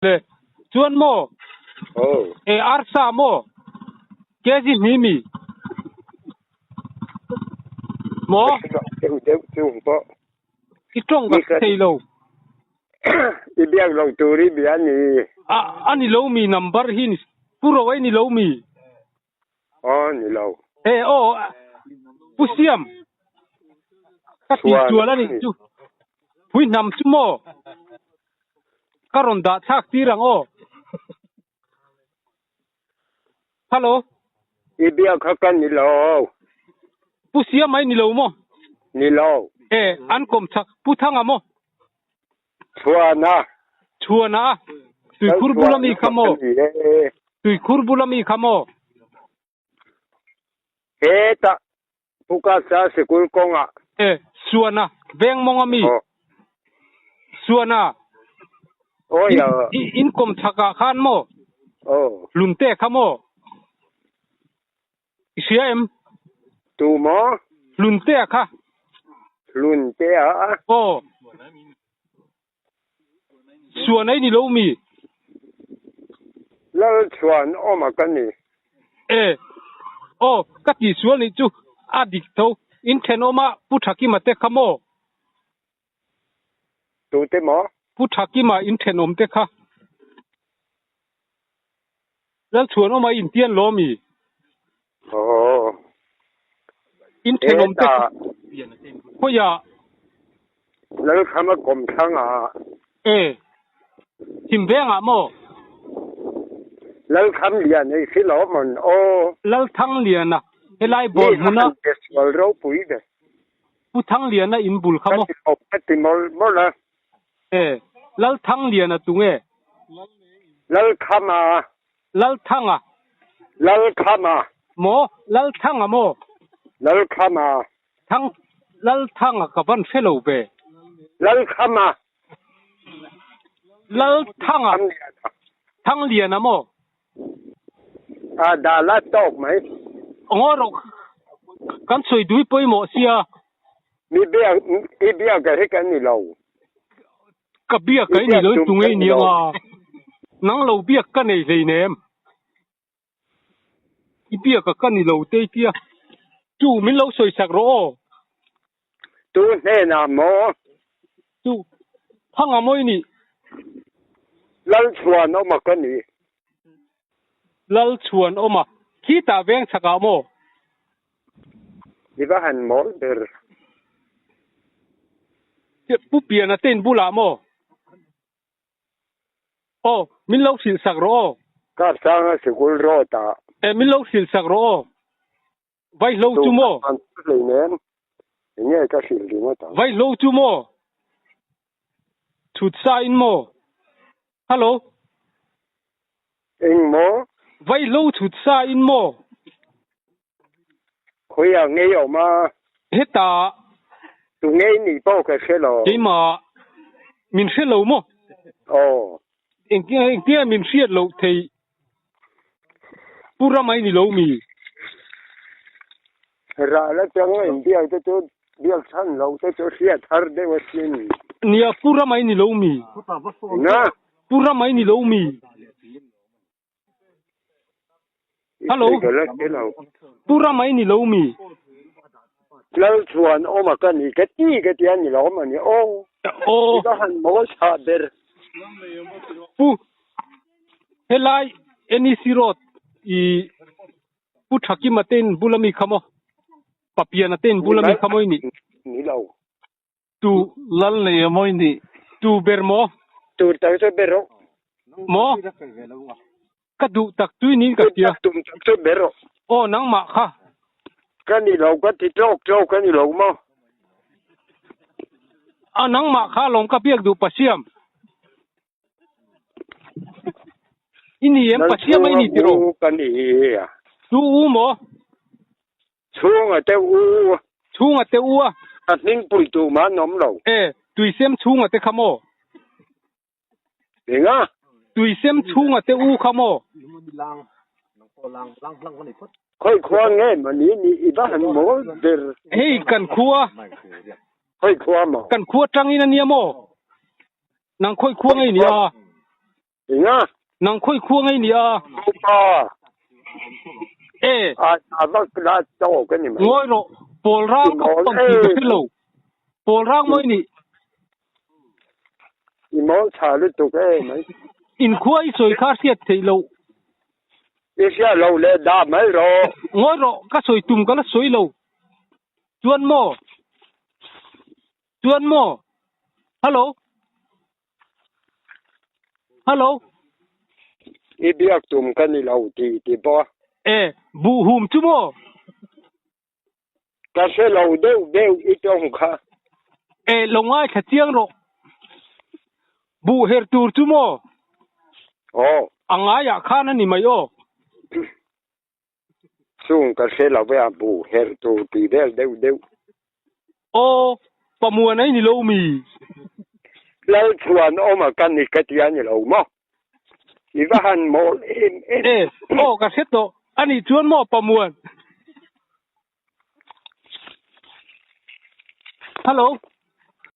Le chuan maw e arsa maw kg hnih mi maw i tawng ka thei lo. I biak lo tur i bia ni. A a ni lo mi number hi ni pu ro ai ni lo mi. Aw ni lo. E aw pu siam ka ti sual a nih chu phui hnam chu maw ka rawn dah thlak tir ang aw. Hello. I biak kha ka ni lo. Pu siam ai ni lo maw? Ni lo. E an kawm chak pu thanga maw? Chhuana. Chhuana a. Tuikhur bula mi kha maw? Tuikhur bula mi kha maw? Hetah Pukasa sikul kawngah. E, Suana, veng mawng a mi? Suana, in kawm chhakah khan maw? Hlunte kha maw? I hria em? Tu maw? Hluntea kha. Hluntea a? Aw. Suan ei ni lo mi? Lal chuan awm a ka ni. E. Aw, ka tih sual nih chu a dik tho. In thenawma Pu Thakima te kha maw? Tute maw? Pu Thakima in thenawm te kha. Lal chuan awm a intian lo mi? Aw. In thenawm te kha khawiah? Lalkhama kawmthlang ah. E. Thimveng ah maw? Lalkham lian ei si lo mawn aw. Lalthangliana helai ball hmuna. Mi kha sual ropui ve. Pu Thangliana in bul kha maw? Ka ti lo ka ti mawlh mawlh a. E, Lalthangliana tu nge? Lalkhama. Lalthanga. Lalkhama. Maw? Lalthanga maw? Lalkhama. Thang, Lalthanga ka van hre lo ve. Lalkhama. Lalthanga. Thangliana maw? A dah la tawk mai. Ngaw rawh kan sawi dui pawimawh sia. Mi biak i biak ka hi ka ni lo. Ka biak ka i ni lo tu ngei ni anga nang lo biak ka nei hlei nem. I biak a ka ni lo te i tia. Tu min lo sawi sak rawh aw. Tu hnenah maw? Tu thanga maw i nih? Lalchhuan awma ka ni. Lalchhuan awma khitah veng chhakah maw? I va han mawl ber. Pu Piana te in bulah maw? Aw, min lo hrilh sak rawh aw. Kapsanga sikul road ah. E, min lo hrilh sak rawh aw. Vaihlo chu maw? Enge ka hrilh ringawt ang. Vaihlo chu maw? Chhut sa in maw? Hello. Eng maw? Vaihlo chhut sa in maw? Khawiah ngei awm a? Hetah. Tu ngei nih pawh ka hre lo. Keimah min hre lo maw? Aw. Engtinge min hriat loh theih? Pu Ramai ni lo mi? Rah la chang a inbiak te chu biak chhan lo te chu hriat har deuh asin. Nia, Pu Ramai ni lo mi? Eng a? Pu Ramai ni lo mi? Hello? Pu Ramai ni lo mi? Lal chuan awm a ka ni ka ti ka ti a ni lo mawni aw. Aw. I va han mawl chhah ber. Pu Helai NEC Road i Pu Thakima te in bula mi kha maw? Papiana te in bula mi kha maw i nih? Ni lo. Tu Lal nei a maw i nih? Tu ber maw? Tu tak chu ber rawh. Maw? Ka duh tak chu i niin ka hria. Tum tak chu ber rawh. Aw nangmah kha. Ka ni lo ka ti tawk tawk ka ni lo maw? A nangmah kha lawm ka biak duh Pasiam. I ni em Pasiam a i ni tiraw? U ka ni a. Tu u maw? Chhunga te u. Chhunga te u a. A hming pui tu mah an awm lo. E, tuisem chhunga te kha maw? Enga? Tuisem chhunga te u kha maw? Khawi khua nge mawni ni i va han mawl ber. Hei kan khua. Khawi khua maw? Kan khua tangin a nia maw? Nang khawi khua ngei nia? Inga? Nang khawi khua ngei ni a? Upa. E. A a vak la tawk a ni mai. Ngawi rawh, pawl rang ka pang tih ka hre lo. Pawl rang mawi ni. I mawl tha lutuk e mai. Inkhua i sawi kha hriat theih loh. I hriat loh leh dah mai rawh. Ngawi rawh, ka sawi tum ka la sawi lo. Chuan maw? Chuan maw? Hello? Hello? I biak tum ka ni lo ti ti bawk a. E, buh hum chu maw? Ka hre lo deuh deuh i tawng kha. E, lo ngaithla chiang rawh. Buh her tur chu maw? Aw. A ngaiah khan a ni mai aw. Chung ka hre lo ve a, buh her tur tih vel deuh deuh. Aw, pamuan a i ni lo mi? Lalchhuan awm a ka ni ka ti a ni lo maw? I va han mawl em em. E, aw ka hre tawh. A nih chuan maw pamuan? Hello.